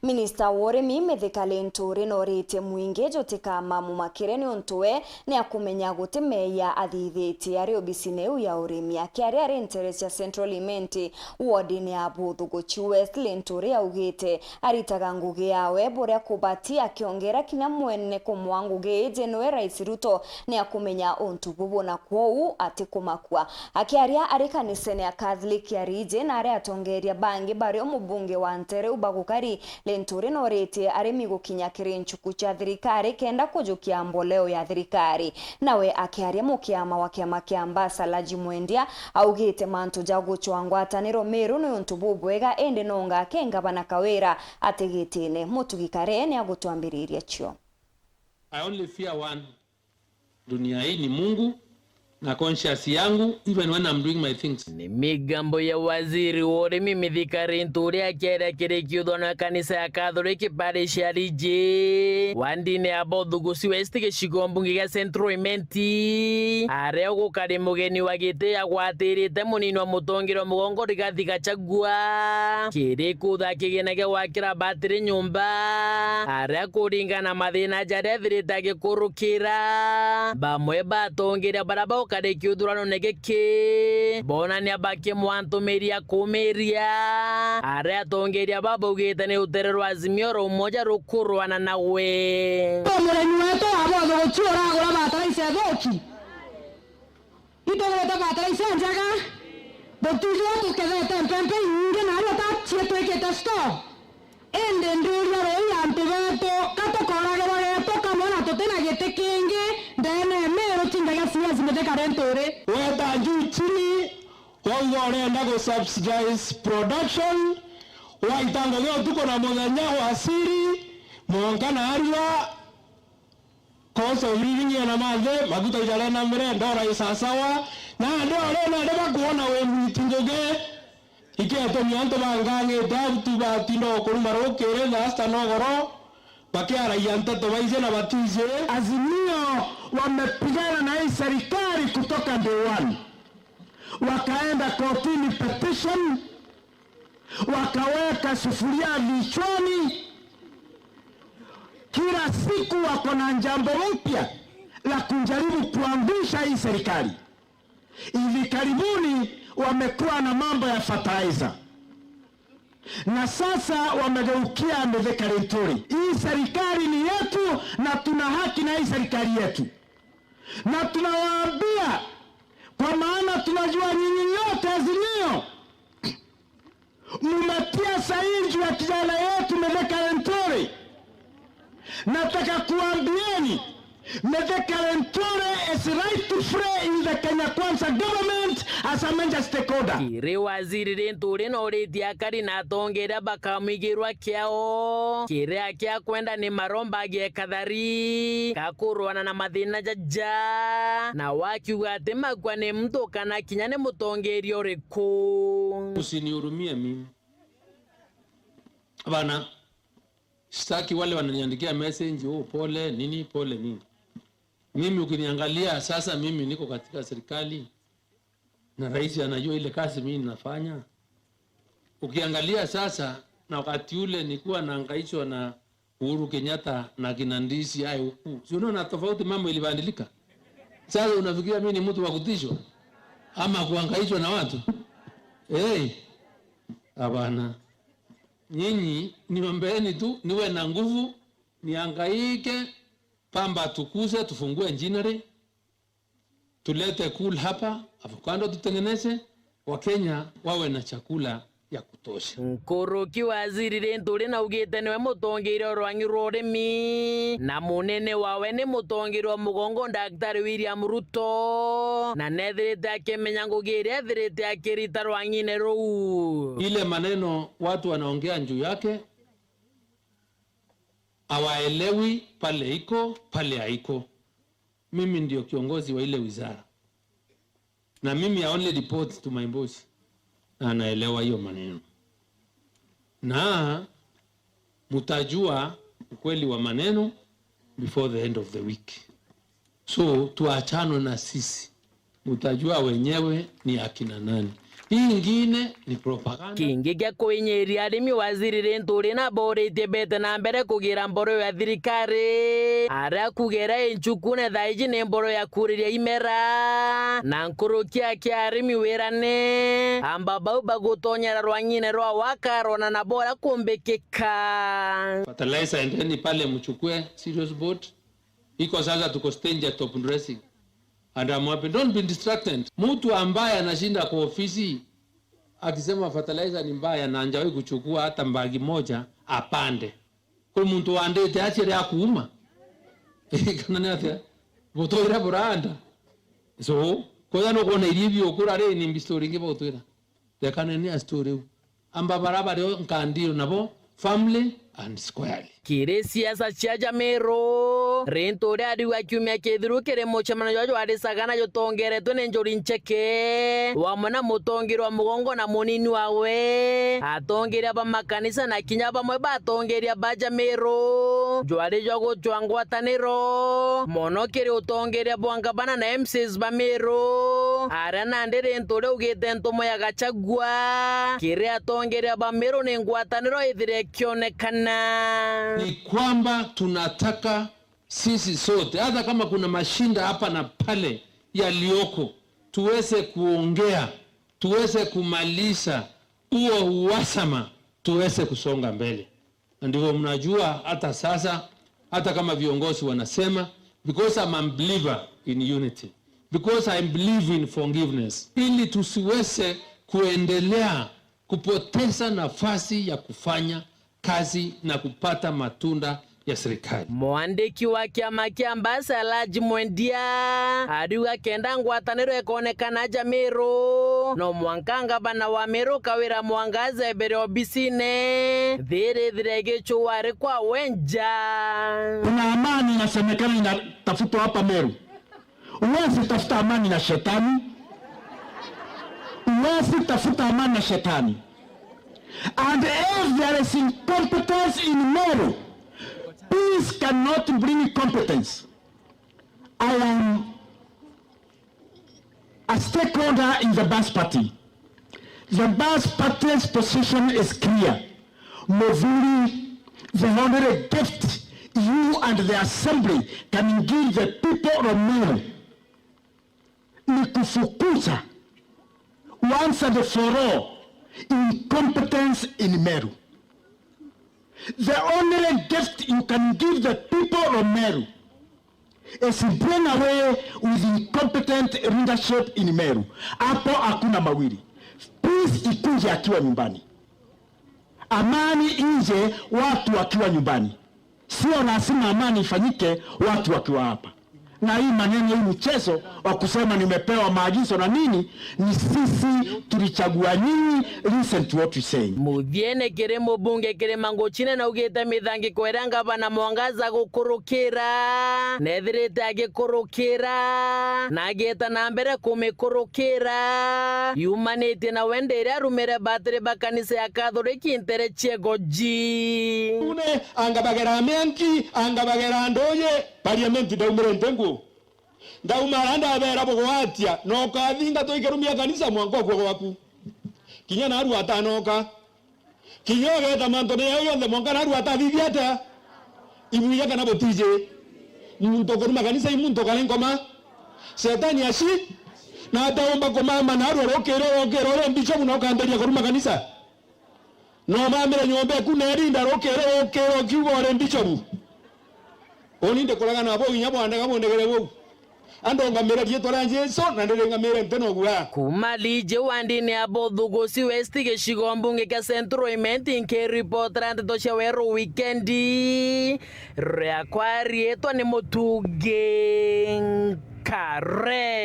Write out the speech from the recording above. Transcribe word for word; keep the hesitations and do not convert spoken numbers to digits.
Minista wa urimi Mithika Linturi noritie mwingi jutikamamumakire niuntu we ni akumenya guti meeyia athithitie ari obisine iu ya urimi. Akiaria ari ntere cia Central Imenti, wodine ya Buthuguchi West, Linturi augite aritaga ngugi yawe buria kubati, akiongera kinya mwene kumwa ngugi iji niwe Rais Ruto ni akumenya untu bubu, na kwou atikumakua. Akiaria ari kanisene ya Catholic ya Riji na aria atongeria bangi bario mubunge wa ntere u bagukari, Linturi noritie arimi gukinya kiri nchuku cia thirikari kenda kujukia mboleo ya thirikari. Nawe akiaria mukiama wa kiama kia Ambassa, Laji Mwendia, augite mantu ja gucwa ngwataniro Meru ni untu bubwega, indi nonga ke ngavana Kawira atigitine. Mutugi Kare ni agutwambiriria cio. I only fear one. Dunia hii ni Mungu na conscience yangu, even when I'm doing my things. Ni migambo ya waziri wa urimi Mithika Linturi akiaria kiri kiuthano ya kanisa ya Catholic Parish ya Riji, wandine ya Bothugusi West, gicigo mbunge gia Central Imenti, aria ugukari mugeni wa giti agwatirite munini wa mutongeria wa mugongo Rigathi Gachagua, kiri kutha kigina gia gwakira batiri nyumba, aria kuringana na mathina jaria ethirite agikurukira. Bamwe ba atongeria baria baukari kiuthuranone giki bonania bakimwantumiria kumiria, aria atongeria ba baugite ni rutere rwa Azimio rwa umoja rukurwana nawe. Murimi wetu wa Bothuguchi uragura bataraitha ithuki. Itugurite bataraitha njega, tutijua tukethete mpempe inyingi na aria taciitwikite store. Indi ndiuria ruu antu betu, ka tukooragirwa geetu kamwe na tuti na giti kingi ndeene ya Meru tinga gia C S Mithika Linturi? Weta juu chini, wauga urenda gu subsidize production, waita ngugi utuku na muthenya gwa siri, mwanka naarua, cost of living ina manthi, maguta ijarena mbere, ndora isasawa, na ndio arena ndio bakuona wi mwiti ngugi. Iketumi antu bangang'ite au tu batinda o kuruma rukiri thaa sita nogoro, bakiaragia nteto baiji na batiji. Azimio wamepigana na hii serikali kutoka day one. Wakaenda kotini petition, wakaweka sufuria vichwani. Kila siku wako na jambo mpya la kujaribu kuangusha hii serikali. Hivi karibuni wamekuwa na mambo ya fertilizer. Na sasa wamegeukia Mithika Linturi. Hii serikali ni yetu na tuna haki na hii serikali yetu. Na tunawaambia, kwa maana tunajua nyinyi nyote Azimio, mumetia sahihi juu ya kijana yetu Mithika Linturi. Nataka kuambieni, Mithika Linturi is rightfully in the Kenya Kwanza government as a major stakeholder. Kiri waziri Linturi noritie akari na atongeria bakamwigirwa kiao. Kiria kia kwenda ni maromba agie kathari, gakurwana na mathina jaja. Na wakiuga ati makua ni mtu kana kinya ni mutongeria uriku. Usinihurumie mimi. Bana, sitaki wale wananiandikia message, "Oh, pole, nini, pole, nini." Mimi ukiniangalia sasa, mimi niko katika serikali na rais anajua ile kazi mimi ninafanya. Ukiangalia sasa, na wakati ule nilikuwa nahangaishwa na Uhuru Kenyatta na kina Ndisi aye huku. Si unaona tofauti mambo ilibadilika? Sasa unafikiria mimi ni mtu wa kutishwa? Ama kuhangaishwa na watu? Eh, hapana. Nyinyi niombeeni tu, niwe na nguvu, nihangaike, pamba tukuse, tufungue engineering, tulete cool hapa, avocado tutengeneze, Wakenya wawe na chakula ya kutosha. Nkuruki waziri Linturi naugite niwe mutongeria urwang'i rwa urimi, na munene wawe ni mutongeria wa mugongo Daktari William Ruto, na nethirite akimenya ngugi iria ethirite akirita rwang'ine ruu. Ile maneno watu wanaongea juu yake, hawaelewi pale iko, pale haiko. Mimi ndio kiongozi wa ile wizara. Na mimi I only report to my boss. Na anaelewa hiyo maneno. Na mutajua ukweli wa maneno before the end of the week. So, tuachanwe na sisi. Mutajua wenyewe ni akina nani. Hii ingine ni propaganda. Kingi gia kuinyiria arimi, waziri Linturi nabooritie bete na mbere kugira mboro ya thirikari, aria kuuga iria inchukune thaa iji ni mboro ya kuuriria imera, na nkuruki aki arimi wirane amba bau bagutonyera rwang'ine rwa Wakarona na boria kumbikika. Fertilizer, endeni pale mchukue serious boat. Iko sasa tuko stage ya top dressing. And I'm happy. Don't be distracted. Mtu ambaye anashinda kwa ofisi akisema fertilizer ni mbaya na hajawahi kuchukua hata mbagi moja apande. Kwi muntu wandite achere akuuma. Kana ni atia? Butwire buranda. So, kwaya no kwona irio biokura ri ni story ingi butwira. Rekaneni a story u. Amba bara bario nkandio nabo family and squarely. Kiri siasa cia Jamiru, Linturi ariuga kiumia kithiru kiri mucemanio jwa jwari Sagana jutongeretwe ni Njuri Ncheke, wamwe na mutongeria wa mugongo na munini wawe, atongeria ba makanisa na kinya bamwe ba atongeria ba Jamiru, jwari jwa gucwa ngwataniro mono kiri utongeria bwa ngavana na M Cs ba Miru, aria nandi Linturi augite ntumo ya Gachagua kiri atongeria ba Miru ni ngwataniro ithire ikionekana. Ni kwamba tunataka sisi sote, hata kama kuna mashinda hapa na pale yaliyoko, tuweze kuongea, tuweze kumaliza huo uhasama, tuweze kusonga mbele. Na ndivyo mnajua hata sasa, hata kama viongozi wanasema, because I'm a believer in unity, because I believe in forgiveness, ili tusiweze kuendelea kupoteza nafasi ya kufanya kazi na kupata matunda ya serikali. Mwandiki wa kiama kia Mbasa, Alhaji Mwendia, ariuga kenda ngwataniro ikonekana Jamiru, no mwanka ngavana wa Miru Kawira Mwangaza mbere obisine, thirithire igichua ari kwa wenja. Kuna amani inasemekana inatafutwa hapa Meru. Huwezi tafuta amani na shetani. Huwezi tafuta amani na shetani. And if there is incompetence in Meru, peace cannot bring competence. I am a stakeholder in the Bas Party. The Bas Party's position is clear. Muthuri, the only gift you and the assembly can give the people of Meru ni kufukuza once and for all incompetence in Meru. The only gift you can give the people of Meru is bring away with incompetent leadership in Meru. Hapo hakuna mawili. Peace ikuje akiwa nyumbani. Amani ije watu wakiwa nyumbani. Sio lazima amani ifanyike watu wakiwa hapa. Na hii maneno, hii mchezo wa kusema nimepewa maagizo na nini, ni sisi tulichagua nyinyi, listen to what we say. Muthiene kiri mubunge kiri Manguchine naugite mithangiko iria ngavana Mwangaza gukurukira, nethirite agikurukira, na agieta na mbere kumikurukira, yumanitie na wende iria arumire batiri ba kanisa ya Kathoriki ntere ciego ji. Une, anga bagera menki, anga bagera ndoye, parliament ndaumire ntengu. Ndauma ara ndabera bugwatia, na ukathinga twikirumia kanisa mwanka ukua gwaku. Kinya naru atanoka. Kinya ugeta mantu ni yao yonthe mwanka naru atathithia atia? Ibuija kana butiji? Muntu ukuruma kanisa i muntu ukari nkoma. Shetani aci, na ataumba kumama naru rukiri rukiri uri bishop na ukambiria kuruma kanisa. No mamire nyomba eku na erinda rukiri rukiri ukiuga uri bishop. Uni ndikuraga na bau inya bwandega bundegere bau. Andongamire riitwa ria Jesu na ndiringamire nti no guaa. Kuma Liji wandini ya Bothugusi West gicigo mbunge kia Central Imenti nkiripotera ndeto cia Weru Wikendi. Riakwa riitwa ni Mutungi Nkare.